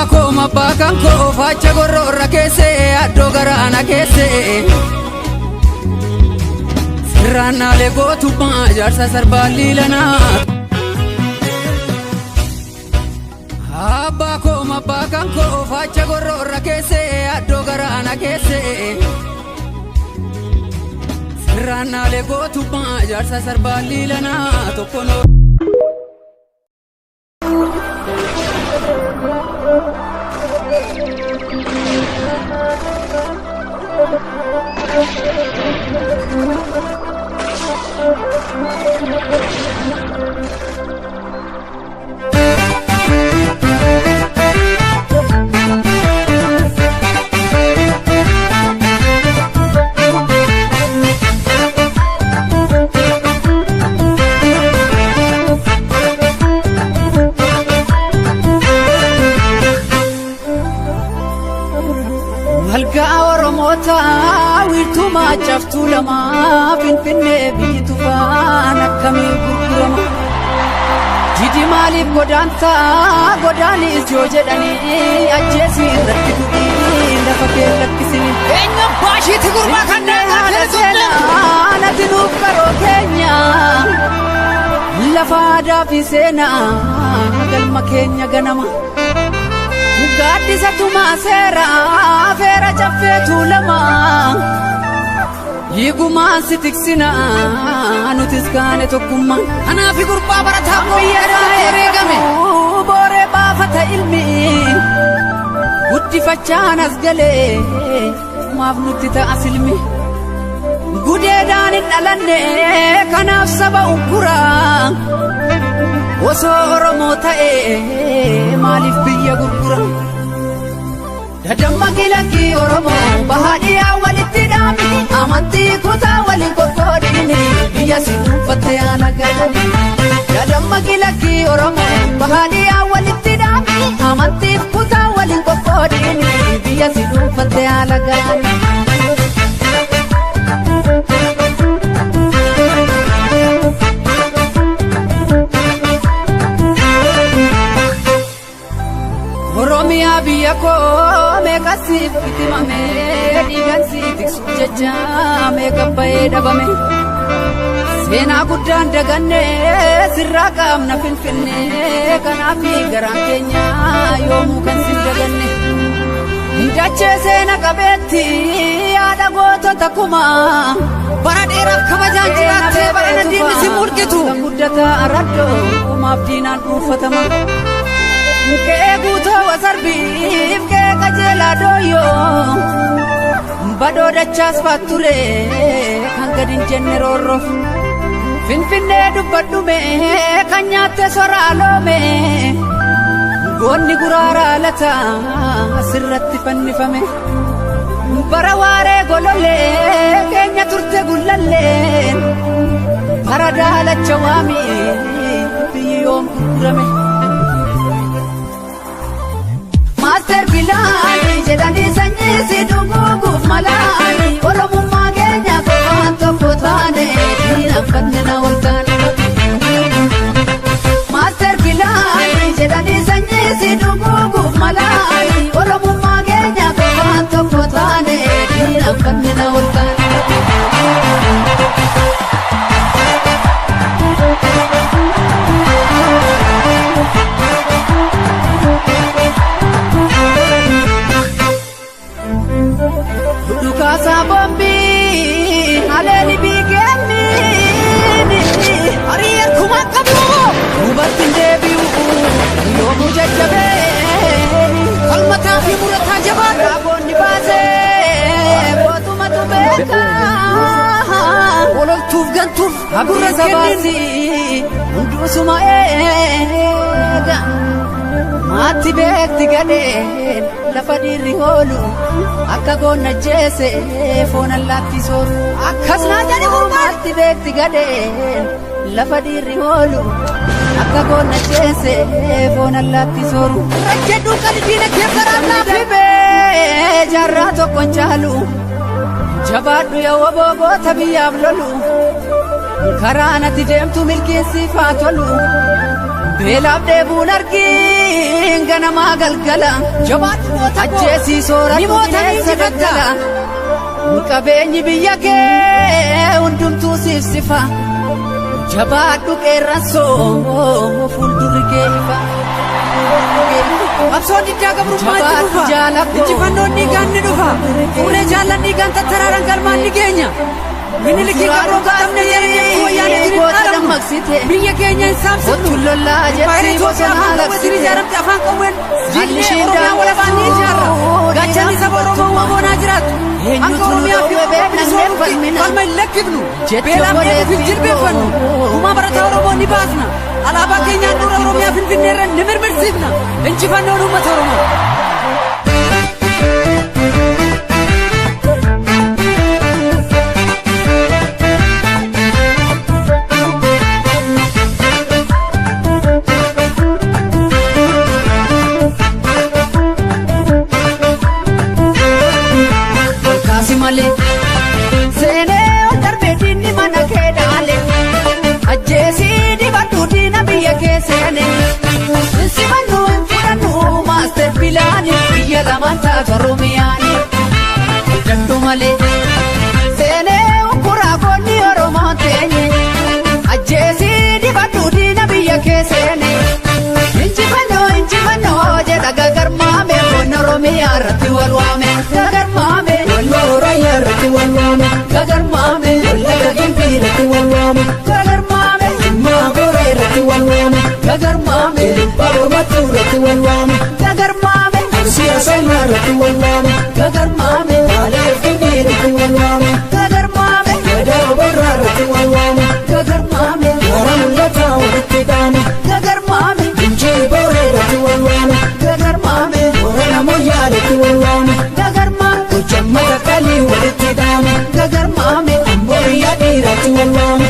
Abbaa koo mabbaa kan koo faacha gorroorra keessee addoo garaana keessee. Sirraannaalee gootummaa jaarsa sarbaa liilanaa. Abbaa koo mabbaa kan koo faacha gorroorra keessee addoo garaana keessee. Sirraannaalee gootummaa jaarsa sarbaa liilanaa tokko noo. Malkaa Oromoota wiirtuu maacaftuu lamaa Finfinnee biyyi tufaan akkamiin gurgurama. Didi maaliif godaantaa godaanis yoo jedhanii ajjeesii irratti du'ii lafa kee lakkisini. Eenyu baashiitti gurbaa kan daangaa Haala keessa seenaa nati nuuf qaroo keenya lafa aadaa fi seenaa galma keenya ganama. Gaaddisa tumaa seera feera caffee tuulamaa. Hiigumaan si tiksina nutis kaane tokkummaan. Kanaaf gurbaa barataa Biyya biyya wareegame. booree baafata ilmi guddifachaan as galee maaf nutti ta'a silmi. Gudeedaan hin dhalanne kanaaf saba uggura osoo Oromoo ta'ee maaliif biyya gurgura? Dadamma kilakkii Oromoo bahaadhiyaa walitti dhaami amantii kutaa waliin qoqqoodini biyya si dhuunfatte haala galani. Dadamma kilakkii Oromoo bahaadhiyaa walitti dhaami amantii kutaa waliin qoqqoodini biyya si dhuunfatte haala galani. Oromiyaa biyya koo meeqa siif bitimame dhiigan sii tiksuuf jecha meeqa bahee dhabame. Seenaa guddaan daganne sirraa qaamna finfinne kanaaf garaan keenya yoomuu kan sin daganne. Dachee seena qabeetti yaada gootota kumaa. Bara dheeraaf kabajaan jiraattee bara diinni si mulqitu. Kan guddataa araddoo kumaaf diinaan dhuunfatama. Kee guutoo wasarbiif kee qajeelaa dooyyoo. Badoo dachaas faatture kan gadi hin jenne roorroof. Finfinnee dubbadhume kan nyaatte soraa loome. Goonni guraaraa lata asirratti fannifame. Bara waaree golollee keenya turte gullalleen. Bara daalacha waamii biyyi yoom gurgurame. Maaster Bilaanii jedhanii sanyii si dhuguuguuf malaanii Oromummaa keenya qofaan tokko taane diinaffanne na ol taane. Maaster Bilaanii jedhanii sanyii si dhuguuguuf malaanii Oromummaa keenya qofaan tokko taane diinaffanne na ol taane. Dhukaasaa boombii haleeli biigeemmiini. Hariyyeen kumaan qabu. Dubartiin deebi'u yoomuu jajjabeeni. Falmataa fi murataa jabaadha. Raabonni baasee mootummaatu beekaa. Ololtuuf gantuuf Gurra gurra kennin. sabaasii hundusuma eega. Maatti beekti gadheen lafa dhiirri hoolu akka goonna jeese foon allaatti sooru. Akkas naa jedhi gurbaan. Maatti beekti gadheen lafa dhiirri hoolu akka goonna jeese foon allaatti sooru. Rajjedhuun kan diina kee karaan laafi. Dhibee jaarraa tokkoon caalu jabaadhu yoo boboota biyyaaf lolu karaa natti deemtu milkiinsiif haa tolu. Beelaaf dheebuun argiin ganamaa galgala. Jabaadhu goota koo. Ajjeesii soora Ni moota ni injifatta. Qabeenyi biyya kee hundumtuu siif sifa. Jabaadhu qeerransoo fuuldurri kee ifa. Qabsoon diddaa gabrummaa itti Jabaadhu dhufa. jaalakoo. Injifannoon dhiigaan ni dhufa. Fuulee jaallan dhiigaan tattaraaran galmaan ni geenya. Minilikii gabroonfatamne jala deemtu wayyaaneetiin hin Goota dhaalamnu. dammaqsite. Biyya keenya hin saamsifnu. Ottu lollaa Impaayera jetti Itoophiyaa bosona afaan qawweetiin labsite. ijaaramte afaan qawween diinee Ishiin Oromiyaa walabaan ni ijaarra. Gaachanni saba Oromoo waboonaa jiraatu. Eenyutu Hanga nu Oromiyaa fi dhoowwe Oromoo beeknannee bilisoomutti falmina. falma hin lakkifnu. Jecha Beelaaf dheebuuf hin jilbeenfannu. Gumaa barataa Oromoo ni baasna. Alaabaa keenyaan dura Oromiyaa Finfinneerra ni mirmirsiifna. Injifannoon uummata Oromoo. Kaasi malee seenee ol darbee diinni mana kee dhaale ajjeesii dibadhu diina biyya kee seene simannu hin fudhannu maaster pilaani biyya lamaan taatu Oromiyaani dadhu malee seenee ukkuraa goonni Oromoon teenye ajjeesii dibadhu diina biyya kee seene injifannoo injifannoo jedha gagarmaame goonni Oromiyaa irratti wal waame gagarmaame. Walloo Oromiyaa irratti wal waame. Gagarmaame, Wallaga Gimbii irratti wal waame. gagarmaame, Jimmaa Gooree irratti wal waame. gagarmaame, Baabur Mattuu irratti wal waame. gagarmaame, Arsii Asallaa irratti wal waame. gagarmaame, Baalee Finfinnee irratti wal waame. gagarmaame, Gadaa Oborraa irratti wal waame. gagarmaame, Gaara mul'ataa walitti dhaame. gagarmaame, Injii Booree irratti wal waame. gagarmaame, Boorana Moyyaa irratti wal waame. gagarmaame, Gocha Matakalii walitti dhaame. gagarmaame, Amboo biyya dhiiraatti wal waame.